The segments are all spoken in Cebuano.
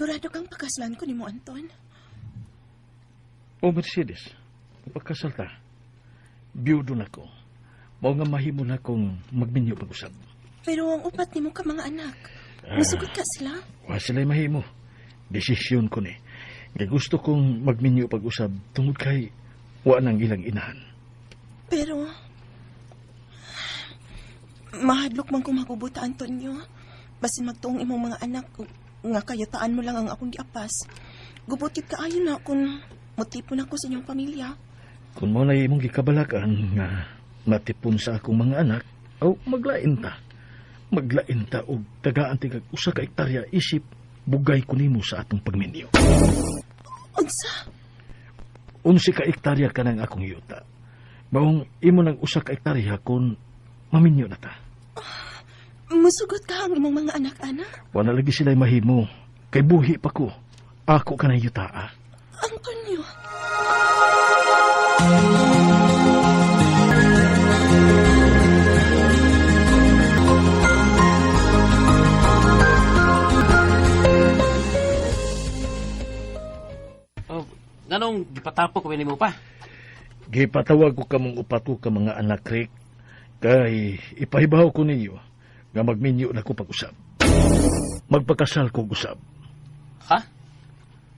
Sigurado kang pakaslan ko nimo, Anton? O Mercedes, pagkasal ta, biyudo na ko. Mao nga mahimo na kong magminyo pag-usab. Pero ang upat nimo ka mga anak, musugot ka sila? Wa sila'y mahimo. Desisyon ko ni. Nga gusto kong magminyo pag-usab tungod kay wa nang ilang inahan. Pero mahadlok man kong magubuta, Antonio. Basin magtuong imong mga anak nga kayataan mo lang ang akong giapas. Gubot gyud kaayo na kung motipon ako sa inyong pamilya. Kung mo na imong gikabalakan nga matipon sa akong mga anak, aw maglain ta. Maglain ta og tagaan tigag usa ka hektarya isip bugay ko nimo sa atong pagminyo. Unsa? 11 ka hektarya ka ng akong yuta. Maong imo nang usa ka hektarya kung maminyo na ta. Musugot ka ang imong mga anak, ana? Wala lagi sila'y mahimo. Kay buhi pa ko. Ako ka na yuta, ah. Antonio. Oh, nganong gipatapo ko nimo pa? Gipatawag ko kamong upat ko ka mga anak, Rick. Kay ipahibaw ko ninyo nga magminyo na ko pag-usab. Magpakasal ko usab. Ha?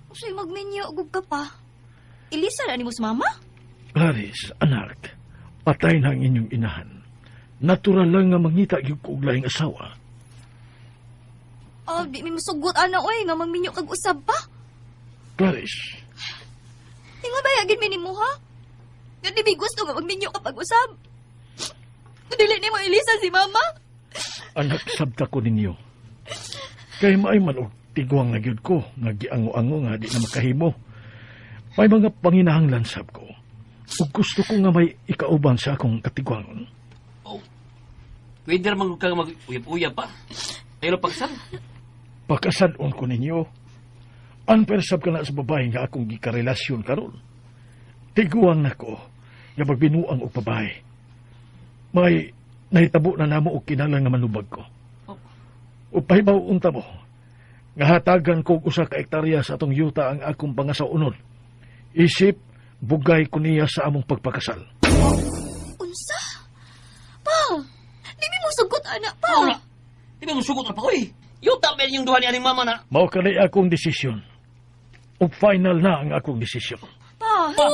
Usay magminyo gug ka pa. Elisa na nimo sa mama? Clarice, anak, patay na ang inyong inahan. Natural lang nga mangita gyud ko og laing asawa. Oh, di mi musugot ana oy nga magminyo kag usab pa. Clarice, Ingon ba yagin mi nimo ha? Nga di mi gusto nga magminyo ka pag usab. Dili nimo Elisa si mama. Anak, sabta ko ninyo. Kay maay man og tiguang na gyud ko, nga giango-ango nga di na makahimo. May mga panginahanglan sab ko. Ug gusto ko nga may ikauban sa akong katiguangon. Oh. Pwede ra man ka mag-uyab-uyab pa. Pero pagsal. Pakasadon ko ninyo. Unfair sab ka na sa babae nga akong gikarelasyon karon. Tiguang nako nga magbinuang og babae. May nahitabo na namo og kinahanglan nga manubag ko. Oh. Ug pahibaw unta mo nga hatagan ko og usa ka hektarya sa atong yuta ang akong pangasawunon. Isip bugay ko niya sa among pagpakasal. Unsa? Pa, di mi musugot ana pa. Wala. Di ba musugot na pa oy? Yuta ba yung duha ni aning mama na? Mao kanay akong desisyon. Ug final na ang akong desisyon. Pa. Pa.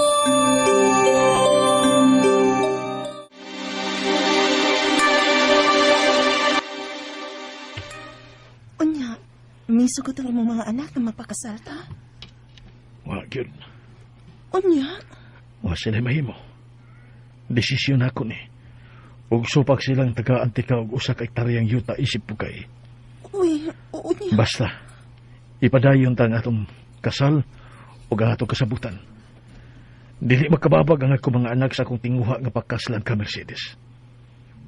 Unya, misugot ang imong mga anak na magpakasal ta? Wa gyud. Unya, Wa sila mahimo. Desisyon ako ni. Ug supak silang taga-antika og usa ka hektaryang yuta isip bugay. Uy, unya. Basta, ipadayon ta ang atong kasal ug ang atong kasabutan. Dili makababag ang akong mga anak sa akong tinguha nga pagkaslan ka, Mercedes.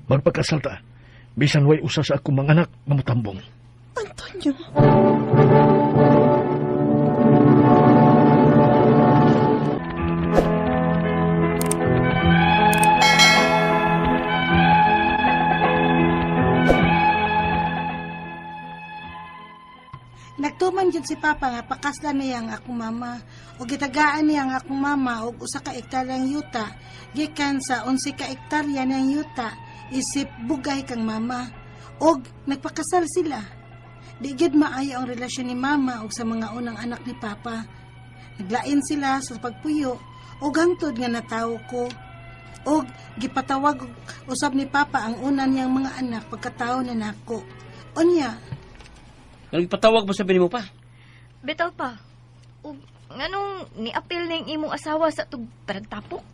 Magpakasal ta, bisan way usa sa akong mga anak nga motambong. Antonio. Nagtuman gyud si Papa nga pakaslan niya ang akong mama ug gitagaan niya ang akong mama og usa ka hektaryang yuta gikan sa 11 ka hektarya niyang yuta isip bugay kang mama ug nagpakasal sila. Di gyud maayo ang relasyon ni mama ug sa mga unang anak ni Papa. Naglain sila sa pagpuyo ug hangtod nga natawo ko. Og gipatawag usab ni Papa ang una niyang mga anak pagkatawo na nako. Unya, Nganong ipatawag mo sa mo pa? Bitaw pa. Ug nganong niapil ning imong asawa sa tug paragtapok?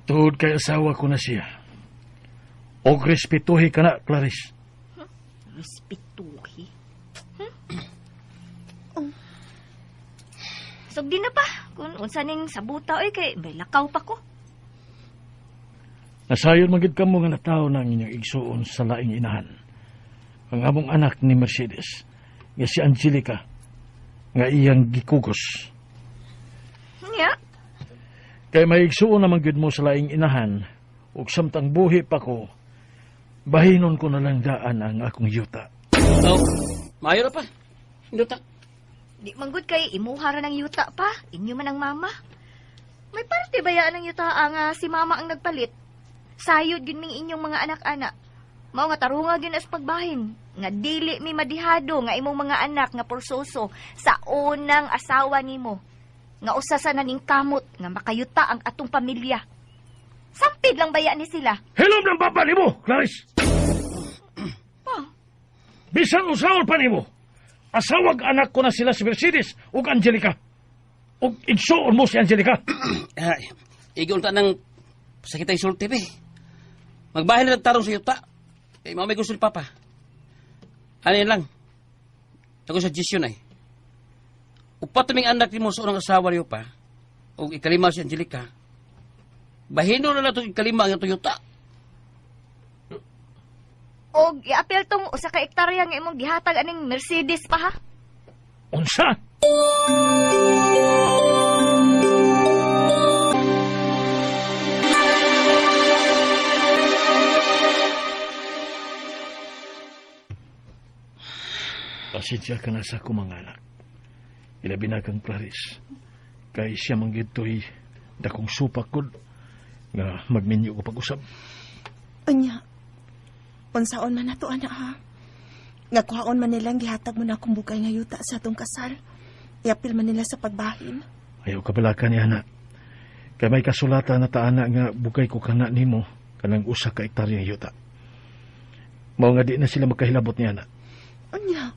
Tuhod kay asawa ko na siya. Og respetuhi ka na, Clarice. Respetuhi. Sugdi na pa kung unsa ning sabuta oy kay may lakaw pa ko. Nasayon man gid kamo nga natawo na ang inyong igsuon sa laing inahan. Ang among anak ni Mercedes, nga si Angelica, nga iyang gikugos. Nya? Kay may igsuon naman gyud mo sa laing inahan, ug samtang buhi pa ko, bahinon ko na lang daan ang akong yuta. Oh, maayo na pa. Yuta. Di manggod kay imuha ra ng yuta pa, inyo man ang mama. May parte ba yaan ang yuta nga si mama ang nagpalit? Sayod gyud ming inyong mga anak-anak. Mao nga tarunga gyud as pagbahin nga dili mi madihado nga imong mga anak nga porsoso sa unang asawa nimo. Nga usa sa naning kamot nga makayuta ang atong pamilya. Sampid lang baya ni sila. Hilom ng baba nimo, Clarice! Pa, Bisan usaon pa nimo. Asawag anak ko na sila si Mercedes ug Angelica. Ug igsuon mo si Angelica. Ay, igon ta ng sakit ay sulti, be. Magbahin na tarong sa yuta. Kay mao may gusto ni Papa. Ano yun lang? Ako sa suggestion ay. Upat naming anak nimo sa unang asawa niyo pa, o ikalima si Angelica, bahino na lang itong ikalima ang itong yuta. Og iapil tong usa ka hektarya nga imong gihatag aning Mercedes pa ha. Unsa? Pasensya ka na sa akong mga anak. Ilabi na kang Clarice. Kay siya man gyud to'y dakong supak gud nga magminyo ko pag-usab. Unya, unsaon man nato anak ha? Nga kuhaon man nilang gihatag mo na akong bugay nga yuta sa atong kasal. Iapil man nila sa pagbahin. Ayaw kabalaka ni anak. Kay may kasulatan na taana nga bugay ko kana nimo kanang usa ka hektarya yuta. Mao nga di na sila magkahilabot ni anak. Unya,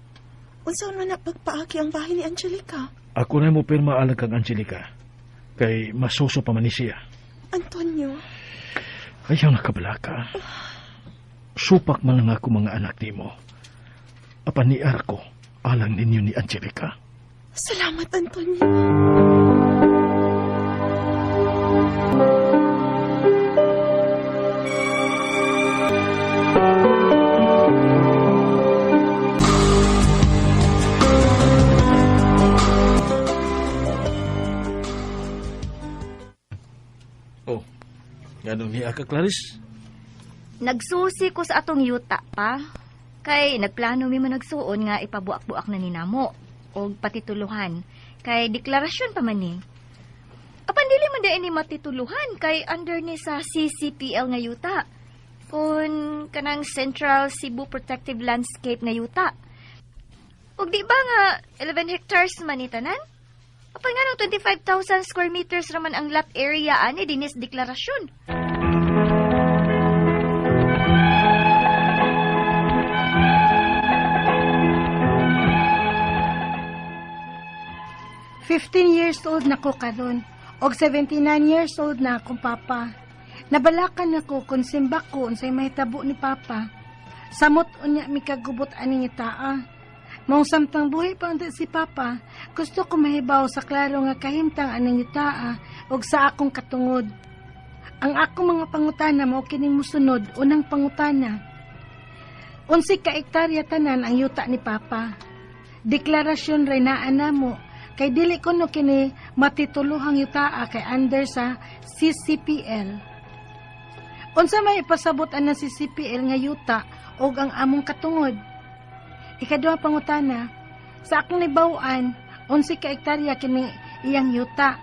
unsaon man na pagpaaki ang bahin ni Angelica? Ako na mo pirma alang kang Angelica. Kay masuso pa man ni siya. Antonio, Ayaw nakabalaka. Supak man lang ako mga anak nimo. Apan ni Arko, alang ninyo ni Angelica. Salamat, Antonio. Oh, ganun niya ka, Clarice? Nagsusi ko sa atong yuta pa. Kay nagplano mi man nagsuon nga ipabuak-buak na ni namo og patituluhan. Kay deklarasyon pa man ni. Apan dili man dai ni matituluhan kay under ni sa CCPL nga yuta. Kun kanang Central Cebu Protective Landscape nga yuta. Ug di ba nga 11 hectares man ni tanan? Apan nga nung 25,000 square meters raman ang lot area ani dinis deklarasyon. 15 years old na ko karon og 79 years old na akong papa. Nabalakan ako kung simbak ko unsay mahitabo ni papa. Samot unya mikagubot ani nga taa. Maong samtang buhi pa unta si papa, gusto ko mahibaw sa klaro nga kahimtang aning taa og sa akong katungod. Ang akong mga pangutana mao kining mosunod, unang pangutana. Unsay ka hektarya tanan ang yuta ni papa? Deklarasyon ray naa namo kay dili kuno kini matituluhang yutaa kay under sa CCPL. Unsa may ipasabot ang CCPL nga yuta og ang among katungod? Ikaduha pangutana, sa akong nibaw-an, unsi ka hektarya kini iyang yuta.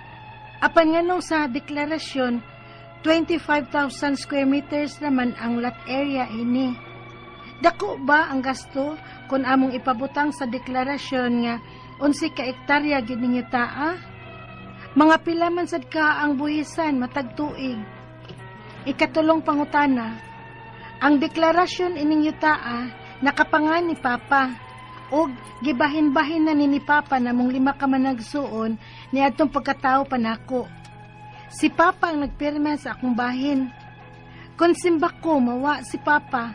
Apan nganong sa deklarasyon, 25,000 square meters naman ang lot area ini. Dako ba ang gasto kung among ipabutang sa deklarasyon nga unsi ka hektarya gyud ning yutaa? Mga pila man sad ka ang buhisan matag tuig. Ikatulong pangutana, ang deklarasyon ining yutaa nakapangan ni Papa og gibahin-bahin na ni ni Papa namong lima ka managsuon ni adtong pagkatao pa nako. Si Papa ang nagpirma sa akong bahin. Kung simbak ko mawa si Papa,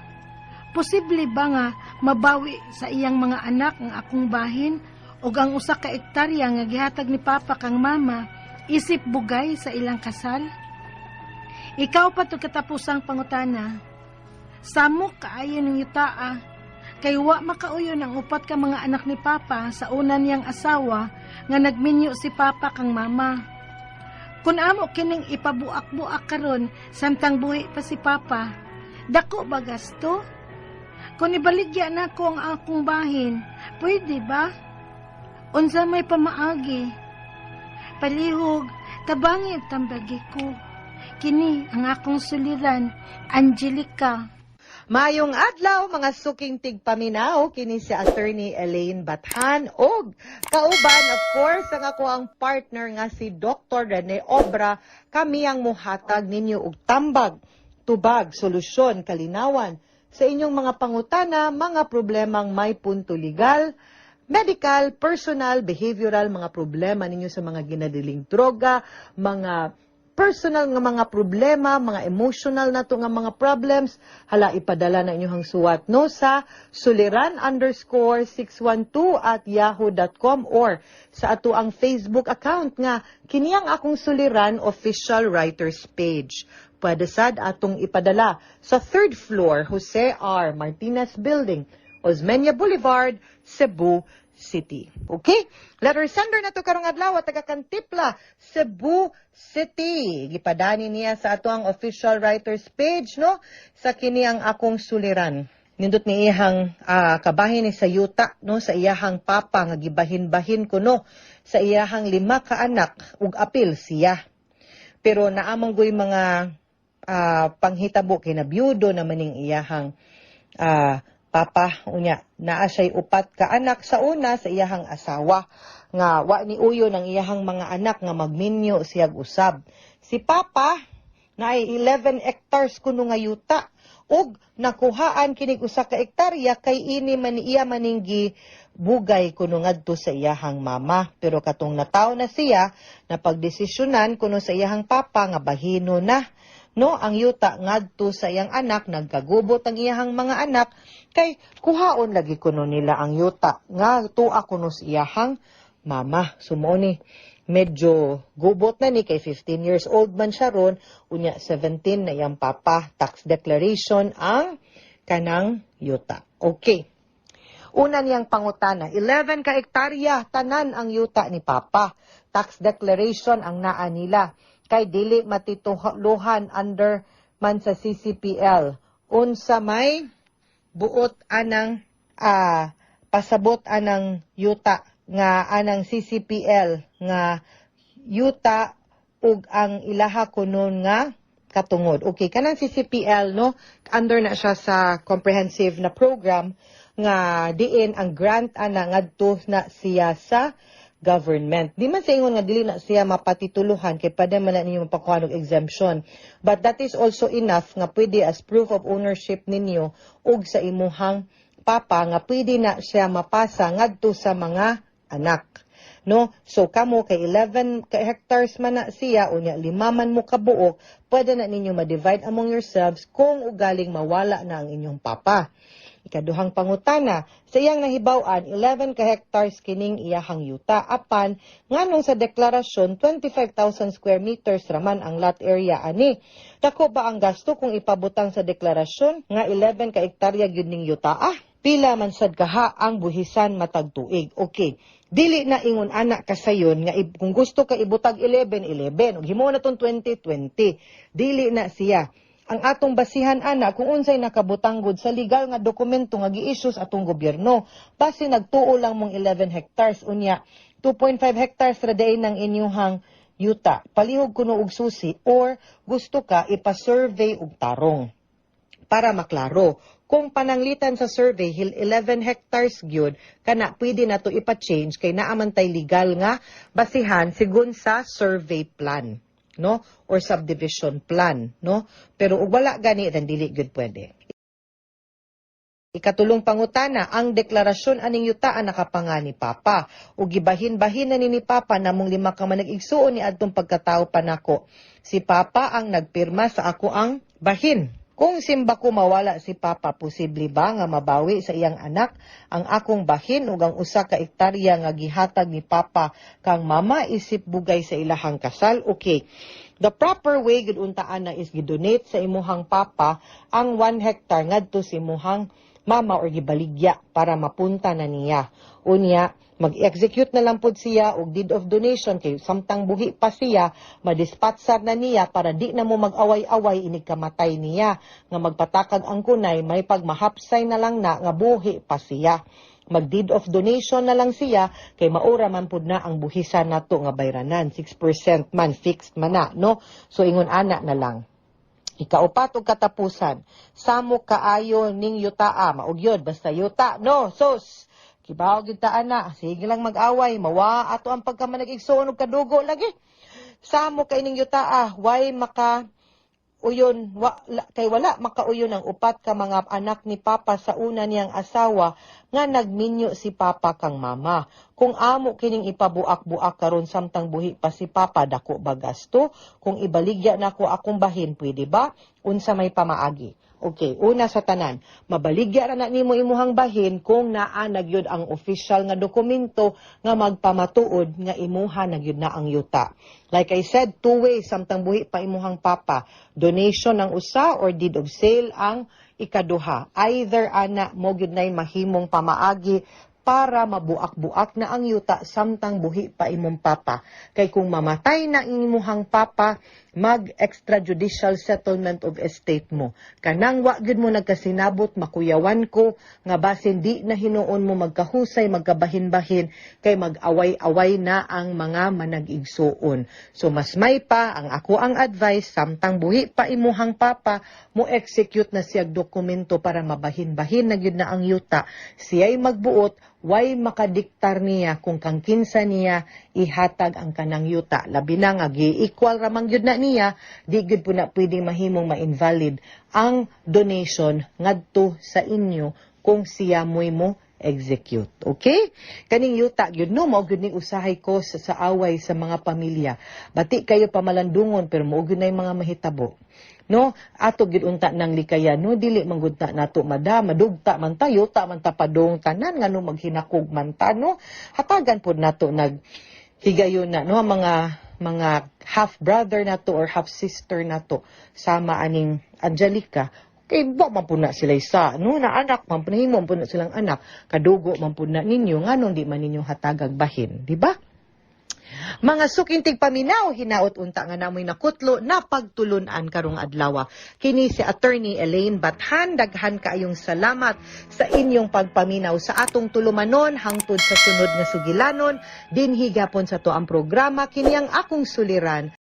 posible ba nga mabawi sa iyang mga anak ang akong bahin ug ang usa ka ektarya nga gihatag ni Papa kang Mama isip bugay sa ilang kasal? Ikaw pa to katapusang pangutana. Samok kaayo ng yutaa, kay wa makauyon ang upat ka mga anak ni Papa sa una niyang asawa nga nagminyo si Papa kang Mama. Kun amo kining ipabuak-buak karon samtang buhi pa si Papa, dako ba gasto? Kung ibaligya na ko ang akong bahin, pwede ba? Unsa may pamaagi? Palihog, tabangi ug tambagi ko. Kini ang akong suliran, Angelica. Mayong adlaw, mga suking tigpaminaw, kini si Attorney Elaine Bathan og kauban, of course, ang ako ang partner nga si Dr. Rene Obra. Kami ang muhatag ninyo og tambag, tubag, solusyon, kalinawan sa inyong mga pangutana, mga problemang may punto legal, medical, personal, behavioral, mga problema ninyo sa mga ginadiling droga, mga personal nga mga problema, mga emotional na to nga mga problems, hala, ipadala na inyong suwat, no, sa suliran_612@yahoo.com or sa ato ang Facebook account nga kiniyang Akong Suliran Official Writers Page. Pwede sad atong ipadala sa third floor, Jose R. Martinez Building, Osmeña Boulevard, Cebu City. Okay? Letter sender na to karong adlaw, taga Cantipla, Cebu City. Gipadani niya sa ato ang official writers page, no, sa kini ang Akong Suliran. Nindot ni iyang kabahin ni sa yuta, no, sa iyahang papa nga gibahin-bahin kuno sa iyahang lima ka anak ug apil siya. Pero naamang goy mga panghitabo kay nabiyudo naman ning iyahang papa. Unya naa siya'y upat ka anak sa una sa iyahang asawa nga wa ni uyo ng iyahang mga anak nga magminyo siyag usab. Si papa naay 11 hectares kuno nga yuta ug nakuhaan kinig usa ka hektarya kay ini man iya maninggi bugay kuno ngadto sa iyahang mama, pero katong nataw na siya, napagdesisyonan kuno sa iyahang papa nga bahino na, no, ang yuta ngadto sa iyang anak. Nagkagubot ang iyahang mga anak kay kuhaon lagi kuno nila ang yuta nga tuwa kuno sa iyahang mama. So mao ni medyo gubot na ni kay 15 years old man siya ron, unya 17 na iyang papa. Tax declaration ang kanang yuta. Okay. Una niyang pangutana, 11 ka hektarya tanan ang yuta ni papa. Tax declaration ang naa nila. Kay dili matituluhan under man sa CCPL. Unsa may buot anang pasabot anang yuta nga anang CCPL nga yuta ug ang ilaha kunon nga katungod? Okay, kanang CCPL, no, under na siya sa comprehensive na program nga diin ang grant ana ngadto na siya sa government. Di man sa ingon nga dili na siya mapatituluhan kay pwede man na ninyo mapakuha og exemption. But that is also enough nga pwede as proof of ownership ninyo ug sa imuhang papa nga pwede na siya mapasa ngadto sa mga anak. No? So kamo kay 11 ka hectares man na siya, unya lima man mo kabuok, pwede na ninyo ma-divide among yourselves kung ugaling mawala na ang inyong papa. Ikaduhang pangutana, sa iyang nahibaw-an, 11 ka hectares kining iyahang yuta. Apan, nganong sa deklarasyon, 25,000 square meters raman ang lot area ani? Dako ba ang gasto kung ipabutang sa deklarasyon nga 11 ka hektarya gyud ning yuta? Ah, pila man sad kaha ang buhisan matag tuig? Okay. Dili na ingon ana kasayon nga kung gusto ka ibutag 11 11 ug himo na tong 20 20. Dili na siya. Ang atong basihan ana kung unsay nakabutanggod sa legal nga dokumento nga gi-issue sa atong gobyerno. Base nagtuo lang mong 11 hectares, unya 2.5 hectares ra diay ng inyuhang yuta. Palihog kuno og susi or gusto ka ipa-survey og tarong para maklaro. Kung pananglitan sa survey hil 11 hectares gyud kana, pwede na to ipa-change kay naa man tay legal nga basihan sigon sa survey plan, no, or subdivision plan, no? Pero ug wala gani, then dili gyud pwede. Ikatulong pangutana, ang deklarasyon aning yutaan nakapanga ni Papa. Ug gibahin-bahin na ni Papa namong lima ka manag-igsuon ni adtong pagkatao pa nako. Si Papa ang nagpirma sa ako ang bahin. Kung simba ko mawala si Papa, posible ba nga mabawi sa iyang anak ang akong bahin ug ang usa ka ektarya nga gihatag ni Papa kang mama isip bugay sa ilahang kasal? Okay. The proper way gud untaan na is gidonate sa imuhang papa ang 1 hectare ngadto sa imuhang mama or gibaligya para mapunta na niya. Unya, mag-execute na lang pod siya og deed of donation kay samtang buhi pa siya, madispatsar na niya para di na mo mag-away-away inig kamatay niya nga magpatakag ang kunay, may pagmahapsay na lang na nga buhi pa siya. Mag deed of donation na lang siya kay maura man pud na ang buhisan nato nga bayranan, 6% man, fixed man na, no? So ingon ana na lang. Ikaupat ug katapusan, samok kaayo ning yutaa, mao gyud basta yuta, no? Sos. Kibaw gyud ta ana, sige lang mag-away, mawa ato ang pagkamanag-igsoon og kadugo lagi. Samok kay ning yutaa, way maka uyon wa, kay wala makauyon ang upat ka mga anak ni Papa sa una niyang asawa nga nagminyo si Papa kang Mama. Kung amo kining ipabuak-buak karon samtang buhi pa si Papa, dako ba gasto? Kung ibaligya nako akong bahin, pwede ba? Unsa may pamaagi? Okay, una sa tanan, mabaligya ra na nimo imuhang bahin kung naa na gyud ang official nga dokumento nga magpamatuod nga imuha na gyud na ang yuta. Like I said, two ways samtang buhi pa imuhang papa. Donation ang usa or deed of sale ang ikaduha. Either ana mo gyud nay mahimong pamaagi para mabuak-buak na ang yuta samtang buhi pa imong papa. Kay kung mamatay na imuhang papa, mag extrajudicial settlement of estate mo. Kanang wa gyud mo nagkasinabot, makuyawan ko nga basin di na hinuon mo magkahusay, magkabahin-bahin, kay mag-away-away na ang mga manag-igsuon. So mas may pa ang ako ang advice, samtang buhi pa imuhang papa, mo execute na siyag dokumento para mabahin-bahin na gyud na ang yuta. Siya'y magbuot, way makadiktar niya kung kang kinsa niya ihatag ang kanang yuta. Labi na nga gi-equal ra man gyud na niya, di gyud po na pwedeng mahimong ma-invalid ang donation ngadto sa inyo kung siya mo'y mo execute. Okay? Kaning yuta gyud, no, mao gyud ning usahay ko sa away sa mga pamilya. Bati kayo pamalandungon, pero mao gyud na yung mga mahitabo. No, ato gyud unta nang likayan, no, dili man gud ta nato madugta man ta, yuta man ta padong tanan, ngano maghinakog man ta, no? Hatagan pod nato nag higayon na, no, mga half brother nato or half sister nato, sama aning Angelica, kay ba man pud na sila isa, no, na anak man pud, nahimo man pud na silang anak, kadugo man pud na ninyo, nganong di man ninyo hatagag bahin, di ba? Mga suking tigpaminaw, hinaot unta nga namoy nakutlo na pagtulunan karong adlaw. Kini si Attorney Elaine Bathan, daghan kaayong salamat sa inyong pagpaminaw sa atong tulumanon hangtod sa sunod nga sugilanon, dinhi gapon sa to ang programa, kini ang Akong Suliran.